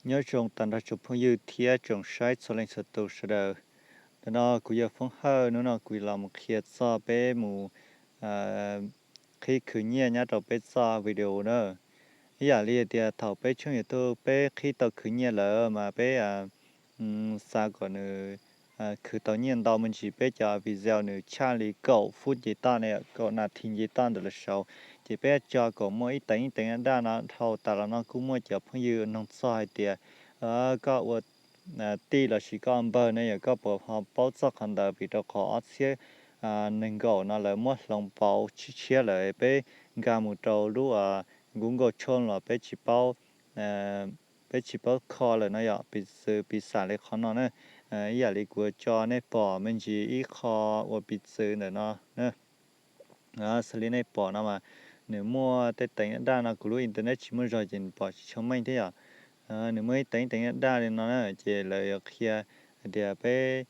Nyob zoo tag nrho tsoom phooj ywg thiab tsoom saib txhua leej txhua tus sawv daws. Ntawm no kuv yog Foob Hawj, hnub no kuv los mus qhia txog peb mus qhib khwv nyiaj nyob rau peb txoj video na. Ib yam li tias thaum peb tshooj YouTube peb qhib tau khwv nyiaj lawm mas peb xav kom nws khwv tau nyiaj ntau me ntsis, peb cov video nws tshaj li kaum fub nce toj ne, kaum nas this nce toj ntawm lawv saud, ces peb tso kom muaj ib teev ib teev daj no. Dhau tas los no kuj muaj cov phooj ywg nug txog hais tias koj ua tij lossis koj npawg ne yog koj puas ho paub txog qhov ntawd, vim rau qhov ob txhiab nees nkaum no lawv muab hloov pauv tshiab tshiab lawm, peb nkag mus rau lub Google Chrome los peb tsis paub peb tsis paub kho lawm no yom. Piv txwv piv xam li qhov no na, ib yam li kuv tso nej pom me ntsis ib qho ua piv txwv ntawm no. Xws li nej pom no mas nws muaj tej teev daj no, kuv lub internet tsis muaj zog ces nws pom tsis tshua meej thiab yom. Nws muaj ib teev teev daj li no na, ces lawv yuav qhia hais tias peb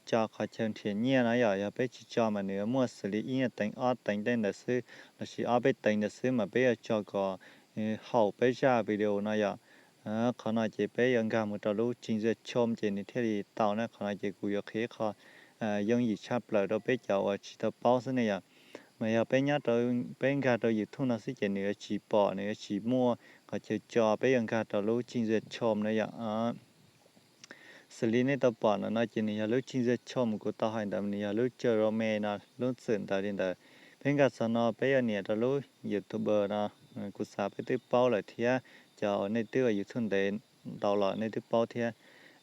tso qhov chaw nrhiav nyiaj no yom, yog peb tsis tso mas nws yuav muaj xws li ib teev ob teev tej ntawd xwb, lossis ob peb teev ntawd xwb, mas peb yuav tso kom haum peb zaj video no yom. Qhov no ces peb yuav nkag mus rau lub trình duyệt chôm ces nws thiaj li tau na. Qhov no ces kuv yuav qhia qho yooj yim tshaj plaws rau peb cov uas tsis tau paub xwb ne yom. Mas yog peb nyob rau, peb nkag rau YouTube no xwb ces nws yuav tsis pom, nws yuav tsis muaj qhov chaw tso, peb yuav nkag rau lub trình duyệt chôm na yom. Xws li nej tau pom ntawm no ces nws yog lub trình duyệt chôm kuv tau hais ntawd, nws yog lub Chrome no, lub txwm ntawd li ntawd. Peb nkag txog no peb yuav nias rau lub YouTuber no, kuv xav peb twb paub lawm thiab, cov uas nej twb ua YouTube ntev ntau los nej twb paub thiab.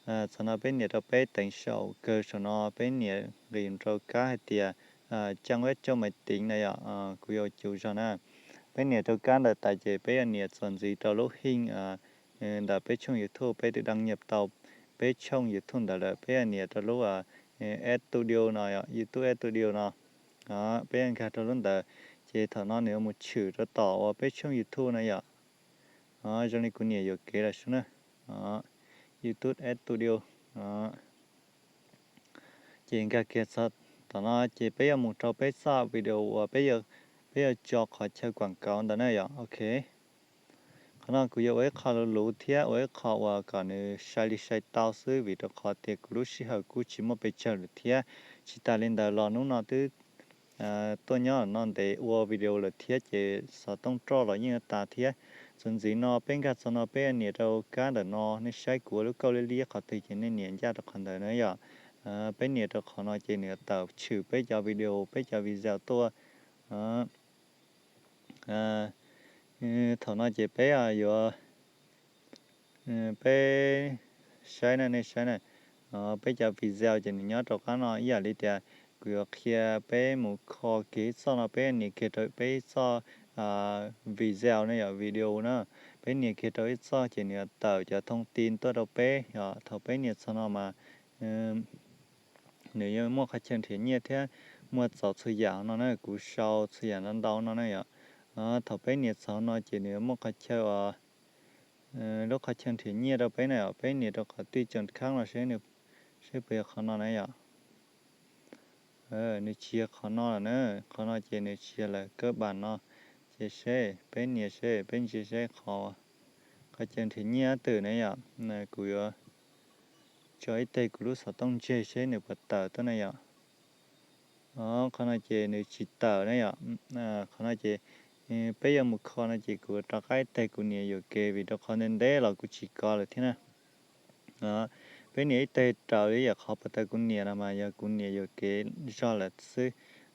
Txog no peb nias rau peb teev saum kawg saum no, peb nias nqis rau kab hais tias trang web trong máy tính na yom, kuv yuav ua cus zog na. Peb nias rau kab ntawd tas ces peb yuav nias txuas ntxiv rau lub hij ntawm peb tshooj YouTube, peb twb đăng nhập tau peb tshooj YouTube ntawd lawm, peb yuav nias rau lub Studio no, YouTube Studio no. Peb yuav nkag rau lub ntawd, ces thaum no nws yuav mus tshwm rau tom uas peb tshooj YouTube na yom. Zoo li kuv nias yuam kev lawm sub na, YouTube Studio. Ces nkag kiag txog tom no ces peb yuav mus rau peb txoj video uas peb yuav tso qhov chaw quảng cáo ntawd na yom. Ok, qhov no kuv yuav ua ib qho luv luv thiab ua ib qho uas kom nws sai li sai tau xwb, vim rau qhov tias kuv lub sij hawm kuj tsis muaj pes tsawg lawm thiab. Tsis tas li ntawd los hnub no twb tuaj nyob no ntev ua video lawm thiab ces xov tooj roj los yeej tas thiab. Txuas ntxiv no peb nkag txog no peb nias rau kab ntawm no, nej saib kuv ua lub kauj liab liab qhov twg ces nej nias ncaj rau qhov ntawd na yom. Peb nias rau qhov no ces nws tawm tshwm peb cov video, peb cov video tuaj. Thaum no ces peb yuav, peb saib na, nej saib na, peb cov video ces nws nyob rau qab no. Ib yam li tias kuv yuav qhia peb mus kho kiag ib txoj no, peb nias kiag rau peb ib txoj video ne yom, video na. Peb nias kiag rau ib txoj ces nws yuav tawm cov thông tin tuaj rau peb yom. Thaum peb nias txog no mas nws yuav muaj qhov chaw nrhiav nyiaj thiab muaj txaus txhua yam no na, kuv sau txhua yam ntau ntau no na yom. Thaum peb nias txog no ces nws yuav muaj qhov chaw, lub qhov chaw nrhiav nyiaj rau peb na yom. Peb nias rau qhov tij tseem khab no seb, seb puas yog qhov no na yom. Nws tsis yog qhov no lawm na, qhov no ces nws tsis yog lawm, kab bas no. Ces seb peb nias seb, peb ntsia seb qhov, qhov chaw nrhiav nyiaj twg na yom. Kuv yuav tso ib teg kuv lub xov tooj ntseg seb nws puas tawm tuaj na yom. Qhov no ces nws tsis tawm na yom. Qhov no ces peb yuav mus kho no ces kuv rov qab ib teg kuv nias yuam kev, vim rau qhov ntev ntev los kuv tsis kov lawm thiab na. Peb nias ib teg raws li yam qhov puag ta kuv nias no mas yog kuv nias yuam kev zog lawm xwb.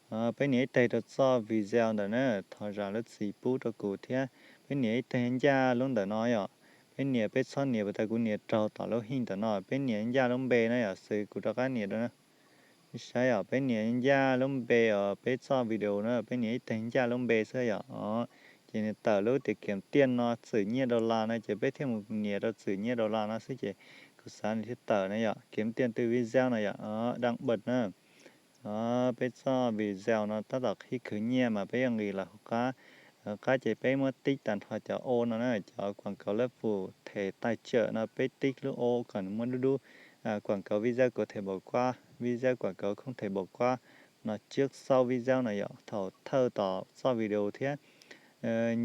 Peb nias ib teg rau txoj video ntawd na, thov zam lub txim pub rau kuv thiab. Peb nias ib teg ncaj lub ntawm no yom. Peb nias, peb txhob nias puag ta kuv nias raug tom lub hij ntawm no, peb nias ncaj lub npe na yom, xwb kuv rov qab nias rau na. Saib os, peb nias ncaj lub npe os, peb txoj video na, peb nias ib teg ncaj lub npe xwb yom. Ces nws tawm lub tias kiểm tiền no, txwm nyiaj dollar no, ces peb thiaj mus nias rau txwm nyiaj dollar no xwb ces kuv xav nws thiaj tawm na yom, kiểm tiền từ video no yom, đăng nhập na. Peb txoj video no tab tom qhib khwv nyiaj mas peb yuav nqis los hauv qab. Hauv qab ces peb muab tib tag nrho cov ô no na, cov quảng cáo lab phủ thẻ tài trợ no, peb tib lub ô kom nws muaj dub dub, quảng cáo video có thể bỏ qua, video quảng cáo không thể bỏ qua no, trước sau video no yom, thaum thawj tom txoj video thiab.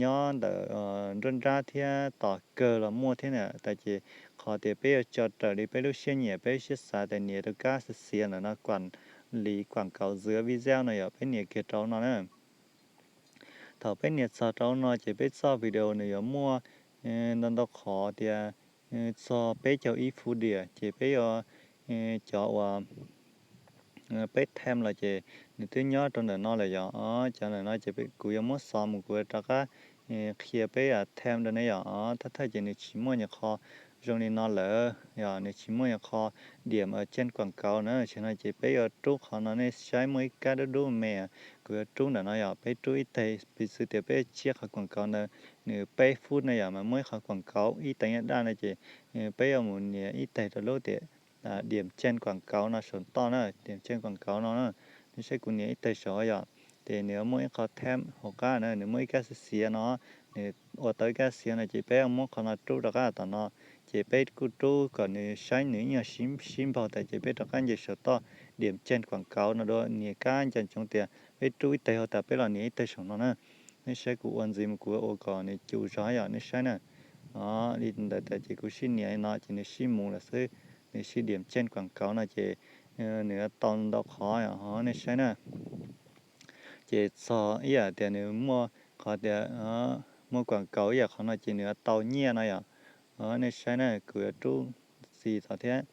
nyob ntawm nruab nrab thiab tos kawg los muaj thiab na. Tas ces qhov tias peb yuav tso raws li peb lub siab nyiam peb lub siab xav tas nias rau kab xiav xiav ntawm no, quản lý quảng cáo dưới video no yom, peb nias kiag rau no na. Thaum peb nias txog rau no ces peb txoj video nws yuav muaj ntau ntau qhov tias txog peb caug ib phút diam ces peb yuav, cov uas peb thêm los ces nws twb nyob rau ntawm no lawm yom. Cov ntawm no ces kuv yuav muab xov mus kuv rov qab qhia peb thêm rau ne yom. Thawj thawj ces nws tsis muaj nyuam qho zoo li no lawm yom, nws tsis muaj nyuam qho điểm trên quảng cáo na. Tam sim no ces peb yuav rub qhov no, nej saib muaj ib kab dub dub me, kuv yuav rub ntawm no yom. Peb rub ib teg, piv xwv tias peb tsiab qhov quảng cáo ntawd nws peb phút na yom, mas muaj ib qhov quảng cáo ib teev daj no ces peb yuav mus nias ib teg rau lub tias điểm trên quảng cáo no saum toj na, điểm trên quảng cáo no na. Nej saib kuv nias ib teg saud yom, ces nws yuav muaj ib qho thêm hauv qab na, nws muaj ib kab xiav xiav no, nws ua tau ib kab xiav no ces peb yuav muab qhov no rub rov qab tom no. Ces peb kuj rub kom nws saib nws ib nyuag sib npaug tas ces peb rov qab nce saum toj điểm trên quảng cáo no dua, nias kab nco ntsoov tias peb rub ib teg hauv tas peb los nias ib teg saum no na. Nej saib kuv ua ntxiv mus kuv ua kom nws cum zog yom, nej saib na. Li ntawd tas ces kuv sib nias li no ces nws sib mus lawm xwb, nws sib điểm trên quảng cáo no ces nws yuav tau ntau qhov, nej saib na. Ces txog ib yam tias nws muaj qhov tias muaj quảng cáo ib yam qhov no ces nws yuav tau nyiaj no yom. Nej saib na, kuv yuav rub txim tod thiab,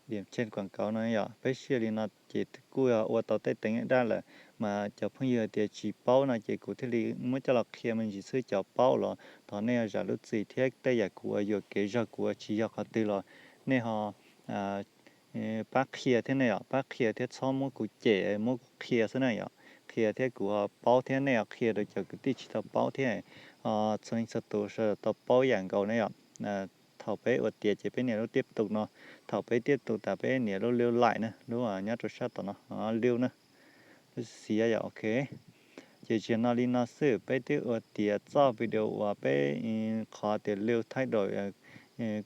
điểm trên quảng cáo no yom. Peb saib li no ces kuj yog ua tau tej teev daj lawm, mas cov phooj ywg tias tsis paub no ces kuv thiaj li muab coj los qhia me ntsis xwb. Cov paub los thov nej zam lub txim thiab, tej yam kuv ua yuam kev zog kuv ua tsis yog qhov twg los nej ho pab qhia thiab ne yom, pab qhia thiab, txhob muab kuv cem, muab kuv qhia xwb na yom. Qhia thiab kuv ho paub thiab, nej ho qhia rau cov kwv tij tsis tau paub thiab, txhua leej txhua tus sawv daws tau paub yam nkaus ne yom. Thaum peb ua tiav ces peb nias lub tiếp tục no, thaum peb tiếp tục tas peb nias lub lưu lại na, lub nyob rau sab tom no, lưu na, lub xiav yom, ok. Ces tsis no li no xwb, peb twb ua tiav txoj video uas peb qhov tias lưu thay đổi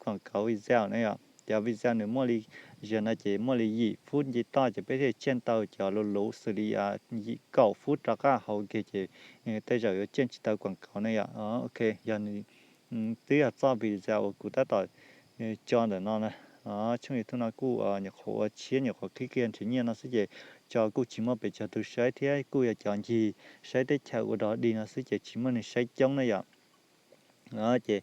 quảng cáo video na yom. Cov video nws muaj li, tam sim no ces muaj li yim phút nce toj ces peb thiaj tsheej tau cov luv luv xws li yim kaum phút rov qab hauv kiag ces tej zaum yuav tsheej tsis tau quảng cáo na yom. Ok, yog nws twb yog txoj video uas kuv tab tom tso ntawm no na. Tshooj YouTube no kuj nyuam qhuav ua tshiab, nyuam qhuav qhib kiag nrhiav nyiaj no xwb ces tso kuj tsis muaj pes tsawg tus saib thiab, kuj yog cov ncig saib teb chaws ua dog dig no xwb ces tsis muaj neeg saib coob na yom. Ces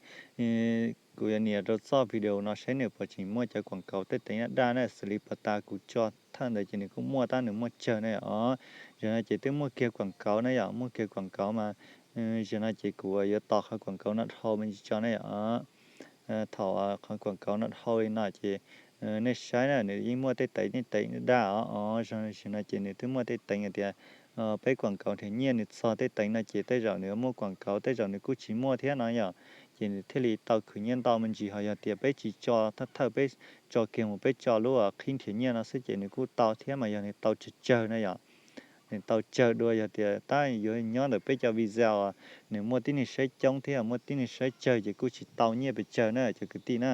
kuv yuav nias rau txoj video no saib nws puas tseem muaj cov quảng cáo tej teev daj daj na, xws li pas tas kuv tso thawj ntawd ces nws kuj muaj, tab nws muaj tsawg na yom. Tam sim no ces twb muaj kiag quảng cáo na yom, muaj kiag quảng cáo mas tam sim no ces kuv yuav tos qhov quảng cáo no dhau me ntsis tso na yom. Thaum qhov quảng cáo no dhau li no ces nej saib na, nws yeej muaj tej teev, tej teev daj os. Tam sim no ces nws twb muaj tej teev hais tias peb quảng cáo nrhiav nyiaj nws txog tej teev no ces tej zaum nws yuav muaj quảng cáo, tej zaum nws kuj tsis muaj thiab no yom. Ces nws thiaj li tau khwv nyiaj ntau me ntsis. Ho yog tias peb tsis tso thawj thawj, peb tso kiag mus peb tso lub qhib nrhiav nyiaj no xwb ces nws kuj tau thiab, mas yog nws tau tsawg tsawg na yom. Nws tau tsawg dua, yog tias tab yuav nyob ntawm peb cov video nws muaj tib neeg saib coob thiab muaj tib neeg saib tsawg ces kuj tsis tau nyiaj pes tsawg na cov kwv tij na.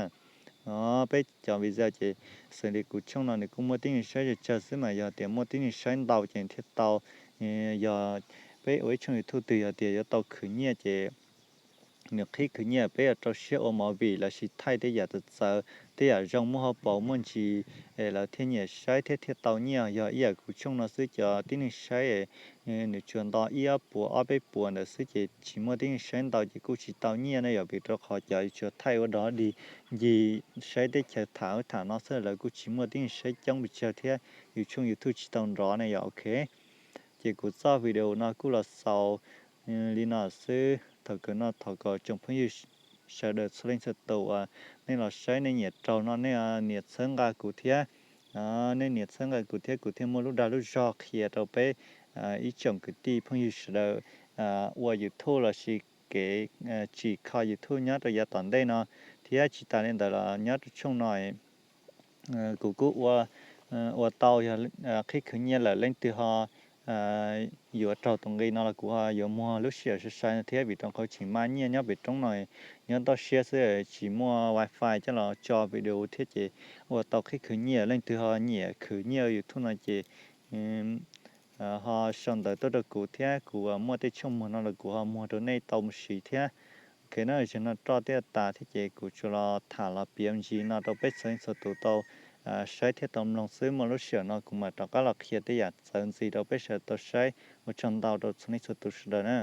Peb cov video ces xws li kuv tshooj no nws kuj muaj tib neeg saib tsawg tsawg xwb, mas yog tias muaj tib neeg saib ntau ces thiaj tau. Yog peb ua ib tshooj YouTube twg yog tias yuav tau khwv nyiaj ces nws qhib khwv nyiaj peb yuav rau siab ua movie lossis thaij tej yam txawv txawv, tej yam zoo muaj hauv paus muaj ntsis es lawv thiaj nyiam saib thiab thiaj tau nyiaj. Yog ib yam kuv tshooj no xwb, cov tib neeg saib nws tsuas nto ib ob puas ob peb puas ntawd xwb ces tsis muaj tib neeg saib ntau ces kuj tsis tau nyiaj ne yom, vim rau qhov cov tsuas thaij ua dog dig ncig saib teb chaws tham ub tham no xwb, lawv kuj tsis muaj tib neeg saib coob pes tsawg thiab yus tshooj YouTube tsis tau nrov ne yom. Ok, ces kuv txoj video no kuj los xaus li no xwb. Thaum kawg no thov kom tsoom phooj ywg sawv daws txhua leej txhua tus uas nej los saib nej nyiam raug no nej nias txhawb nqa kuv thiab. Nej nias txhawb nqa kuv thiab kuv thiaj muaj lub dag lub zog qhia rau peb ib tsoom kwv tij phooj ywg sawv daws ua YouTube lossis kev tsim kho YouTube nyob rau yav tom ntej no. Thiab tsis tas li ntawd los nyob rau tshooj no kuv kuj ua, ua tau yog qhib khwv nyiaj lawm, leej twg ho yuav raug tus nqi no los kuv ho yuav muag lub sij hawm sai sai no thiab, vim rau qhov tseem maj nyiaj nyob pem roob no, nyob toj siab xwb tsis muaj wifi coj los tso video thiab ces ua tau qhib khwv nyiaj. Leej twg ho nyiam khwv nyiaj YouTube no ces ho sau ntawv tuaj rau kuv thiab kuv muaj tej tshuaj muag no los kuv ho muag rau nej tau mus siv thiab. Ok na, zaum no roj twb tas thiab ces kuv tsuas los tham los piav ntsis no rau peb txhua leej txhua tus tau saib thiab tau mloog xwb, muaj lub sij hawm no kuv mam rov qab los qhia tej yam txawv ntxiv rau peb sawv daws tau saib. Ua tsaug ntau rau txhua leej txhua tus sawv daws na.